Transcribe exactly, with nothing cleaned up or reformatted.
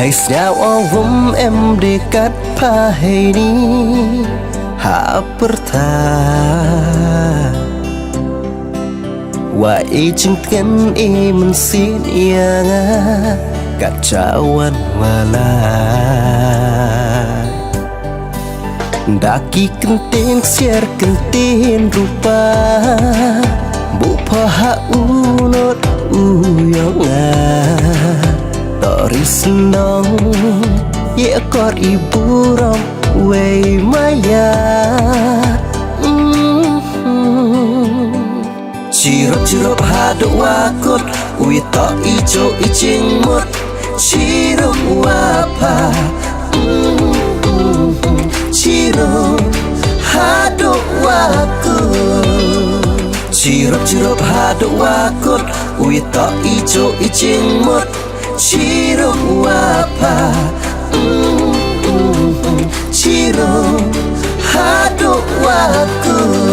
Ai sñiaw o wym em de kat pha heini ha pyrtha. Wa e jingtngen e mynsiem ïa nga kat cha wan wala. Da ki kyntien ksiar kyntien rupa, buh pha ha u not u ïong nga. To ri shnong, ïa akor i burom wei maya. Mm-hmm. Chirop chirop haduh wa kut, wi to i jo i jingmut. Chirop wa pha, mm, mm, mm. Chirop haduh wa kut. Chirop chirop haduh wa kut, wi to i jo i jingmut. Chirop wa pha, mm, mm, mm. Chirop haduh wa kut.